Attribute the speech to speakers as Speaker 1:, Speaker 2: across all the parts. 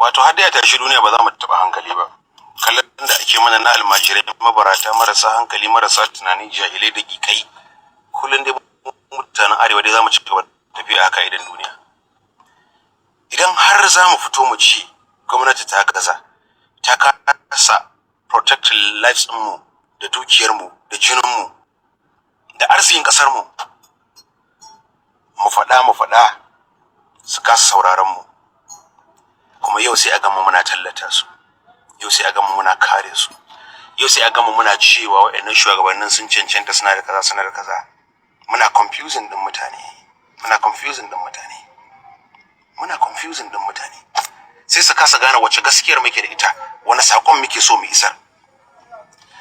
Speaker 1: Wato har da ya tashi duniya ba za mu taɓa hankali ba. Kallon da ake mana na almajirai, mabarata, marasa hankali, marasa tunani, jahilai da ƙiƙai. Kullum dai mutanen Arewa dai za mu ci gaba da tafiya haka idan duniya. Idan har za mu fito mu ci gwamnati ta gaza, ta kasa protect lives mu da dukiyarmu da jininmu da arzikin ƙasarmu, mu faɗa, mu faɗa, su kasa sauraron mu. Kuma yau sai a gama muna tallata su, yau sai a gama muna kare su, yau sai a gama muna cewa waɗannan shugabannin sun cancanta, suna da kaza, suna da kaza. Muna confusing din mutane, muna confusing din mutane, muna confusing din mutane. Sai su kasa gane wace gaskiyar muke da ita, wani sakon muke so mu isar.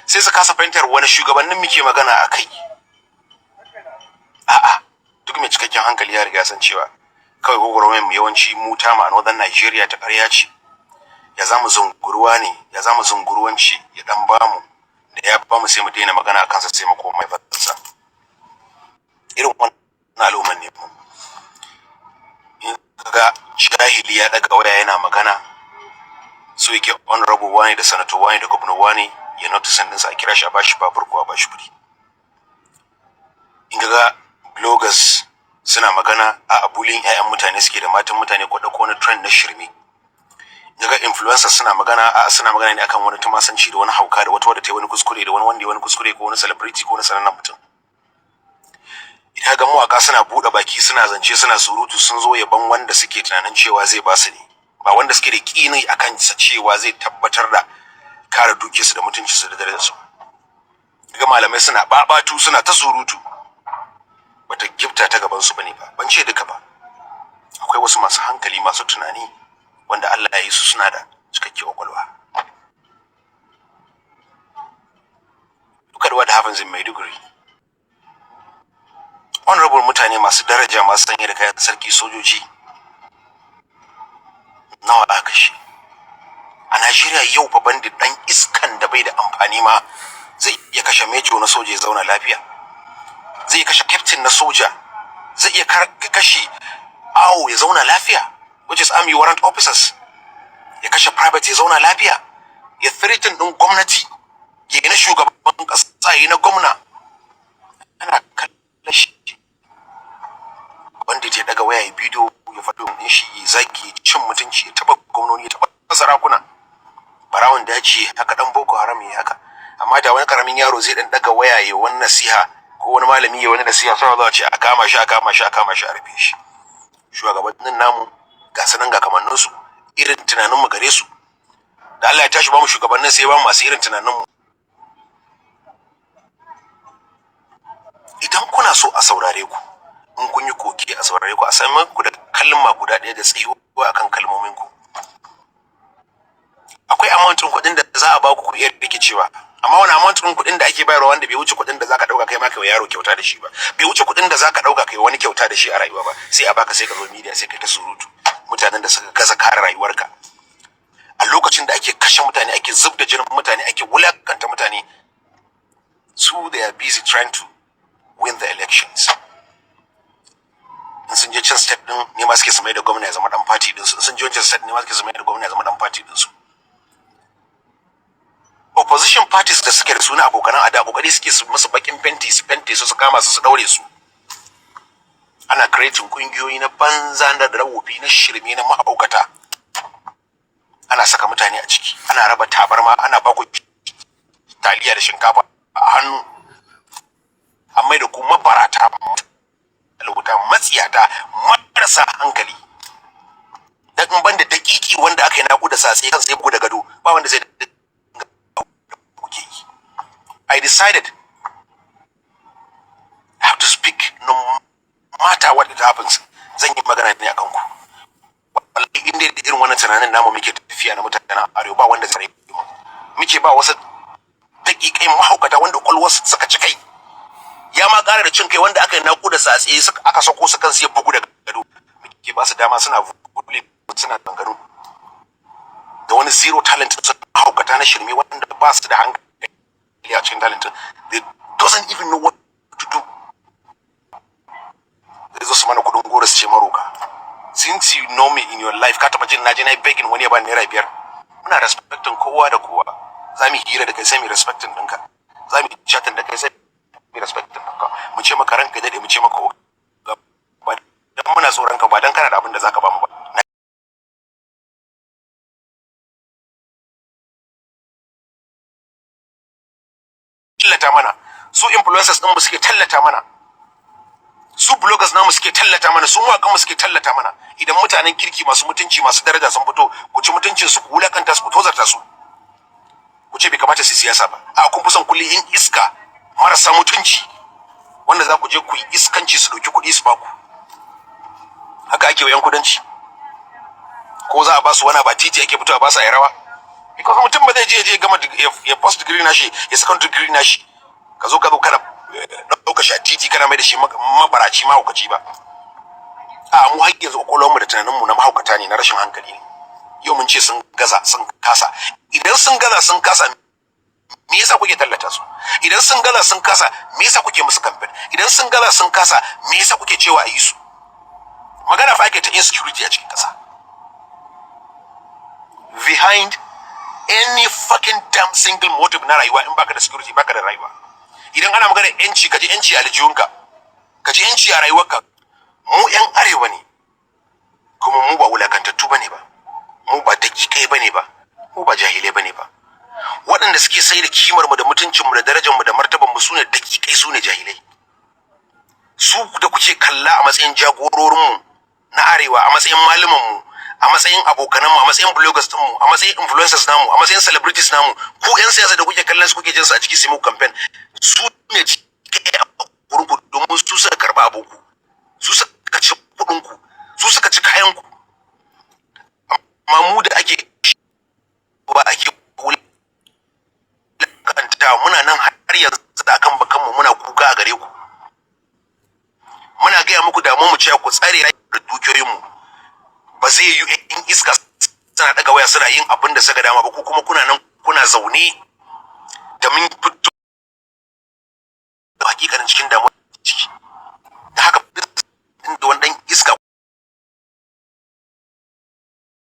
Speaker 1: Sai su kasa fahimtar wani shugabannin muke magana a kai. A'a, duk mai cikakken hankali ya riga san cewa kawai gwagwarmayar mu yawanci mu ta ma a Northern Nigeria ta ƙarya ce. Ya za mu zunguruwa ne, ya za mu zunguruwanci, ya dan bamu da ya bamu, sai mu daina magana a kansa, sai mu koma fansa. Irin wannan al'umman ne mu. In ga jahili ya daga waya yana magana, so yake honorable wani da senator wani da governor wani ya notice ɗinsa, a kira shi, a bashi babur ko a bashi kuɗi. In ga bloggers suna magana, a abulin 'ya'yan mutane suke da matan mutane, ko ɗauko wani trend na shirme. Daga influencers suna magana, a suna magana ne akan wani tumasanci da wani hauka da wata wadda ta yi wani kuskure da wani wanda ya wani kuskure, ko wani celebrity ko wani sanannen mutum. Idan ga mawaka suna buɗe baki, suna zance, suna surutu, sun zo yaban wanda suke tunanin cewa zai ba su ne, ba wanda suke da ƙini akan sa cewa zai tabbatar da kare dukiyarsu da mutuncinsu da darajarsu. Ga malamai suna babatu, suna ta surutu, bata gifta ta gaban su bane ba. Ban ce duka ba, akwai wasu masu hankali, masu tunani, wanda Allah ya yi su suna da cikakkiyar kwakwalwa. Look at what happens in Maiduguri. Honorable mutane masu daraja, masu sanye da kayan sarki, sojoji nawa aka kashe a Najeriya yau? Fa bandit dan iskan da bai da amfani ma zai iya kashe major na soja ya zauna lafiya, zai iya kashe captain na soja, zai iya kashe AO ya zauna lafiya, which is army warrant officers, ya kashe private ya zauna lafiya, ya threaten din gwamnati, ya yi na shugaban kasa, ya yi na gwamna. Ana kallon shi. Bandit ya daga waya, ya bidiyo, ya faɗo din shi, ya zagi, cin mutunci, ya taɓa gwamnoni, ya taɓa sarakuna. Barawon daji haka, dan Boko Haram ya haka. Amma da wani karamin yaro zai dan daga waya ya wani nasiha, ko wani malami ya wani nasiha, sai za a ce a kama shi, a kama shi, a kama shi, a rufe shi. Shugabannin namu ga sanan, ga kamannin su, irin tunanin mu gare su. Da Allah ya tashi ba mu shugabannin, sai ba mu masu irin tunanin mu. Idan kuna so a saurare ku, in kun yi koke a saurare ku, a sami ku da kalma guda ɗaya da tsayuwa akan kalmomin ku. Akwai amount ɗin kuɗin da za a ba ku, ku iya rikicewa, amma wani amount ɗin kuɗin da ake bayarwa wanda bai wuce kuɗin da zaka ɗauka kai ma kai yaro kyauta da shi ba, bai wuce kuɗin da zaka ɗauka kai wani kyauta da shi a rayuwa ba, sai a baka, sai ka zo media, sai kai ta surutu. Mutanen da suka gaza kare rayuwarka a lokacin da ake kashe mutane, ake zub da jinin mutane, ake wulakanta mutane, su they are busy trying to win the elections. In sun je can state din ne ma suke su mai da gwamna ya zama dan party din su. In sun je wancan state ne ma suke su mai da gwamna ya zama dan party din su. Opposition parties da suke da suna abokanan ada, kokari suke su musu bakin fenti, su fente su, su kama su, su daure su. Ana creating kungiyoyi na banza da rawofi, na shirme, na mahaukata, ana saka mutane a ciki, ana raba tabarma, ana baku taliya da shinkafa a hannu, an mai da ku mabarata, talauta, matsiyata, marasa hankali. Dan in banda dakiki wanda aka yi naƙuda satse kan sai da gado, ba wanda zai kuke yi. I decided I have to speak no matter what it happens. Zan yi magana ne akan ku. Wallahi in dai irin wannan tunanin namu muke tafiya na mutanen Arewa, ba wanda zai mu. Muke ba wasu daƙiƙai mahaukata wanda kwalwarsu suka ci kai, ya ma ƙara da cin kai, wanda aka yi naƙuda satse aka sako su kansu ya bugu da gado, muke ba su dama suna bule, suna dangano da wani zero talent, su mahaukata na shirme wanda ba su da hankali a cikin talent. They doesn't even know what to do. Zai zo su mana kudin goro, su ce maroka. Since you know me in your life, ka taba jin naje na yi begging wani ya bani ₦5? Muna respecting kowa da kowa. Za mu hira da kai, sai mu respecting ɗinka. Za mu chatting da kai, sai mu respecting ɗinka. Mu ce maka ranka daɗe, mu ce maka oga, ba dan muna tsoron ka ba, dan kana da abin da zaka ba mu ba. Tallata mana su, influencers ɗin mu suke tallata mana su, bloggers namu suke tallata mana su, mawaƙan mu suke tallata mana. Idan mutanen kirki, masu mutunci, masu daraja sun fito, ku ci mutuncin su, ku wulakanta su, ku tozarta su, ku ce bai kamata su siyasa ba. A kun fi son kullum in iska marasa mutunci wanda za ku je ku yi iskanci, su ɗauki kuɗi su baku. Haka ake wa 'yan kudanci, ko za a ba su wani ba titi ake fitowa ba su a yi rawa, because mutum ba zai je gama ya post degree nashi, ya second degree nashi, ka zo kana ɗauka shi a titi kana mai da shi mabaraci, mahaukaci ba. A mu har yanzu kwakwalwarmu da tunaninmu na mahaukata ne, na rashin hankali ne. Yau mun ce sun gaza, sun kasa. Idan sun gaza, sun kasa, me yasa kuke tallata su? Idan sun gaza, sun kasa, me yasa kuke musu campaign? Idan sun gaza, sun kasa, me yasa kuke cewa a yi su? Magana fa ake ta insecurity a cikin kasa. Behind any fucking damn single motive na rayuwa, in baka da security, baka da rayuwa. Idan ana magana yanci, ka ji yanci a aljihunka, ka ji yanci a rayuwarka. Mu yan arewa ne, kuma mu ba wulakantattu bane ba, mu ba dakikai bane ba, mu ba jahilai bane ba. Waɗanda suke sai da kimar mu da mutuncin mu da darajar mu da martaban mu, sune dakikai, sune jahilai. Su da kuke kalla a matsayin jagororin mu na arewa, a matsayin malaman mu, a matsayin abokanan mu, a matsayin bloggers din mu, a matsayin influencers namu, a matsayin celebrities namu, ku yan siyasa da kuke kallon su, kuke jin su a ciki su muku campaign, su ne cike a gurin ku, domin su suka karba aboku, su suka ci kuɗin ku, su suka ci kayan ku. Amma mu da ake ba ake wulakanta, muna nan har yanzu akan bakanmu, muna kuka a gare ku, muna gaya muku damu mu cewa ku tsare da dukiyoyinmu. Ba zai yi in iska suna daga waya suna yin abin da suka dama ba, ku kuma kuna nan kuna zaune. Da mun fito hakikanin cikin damuwa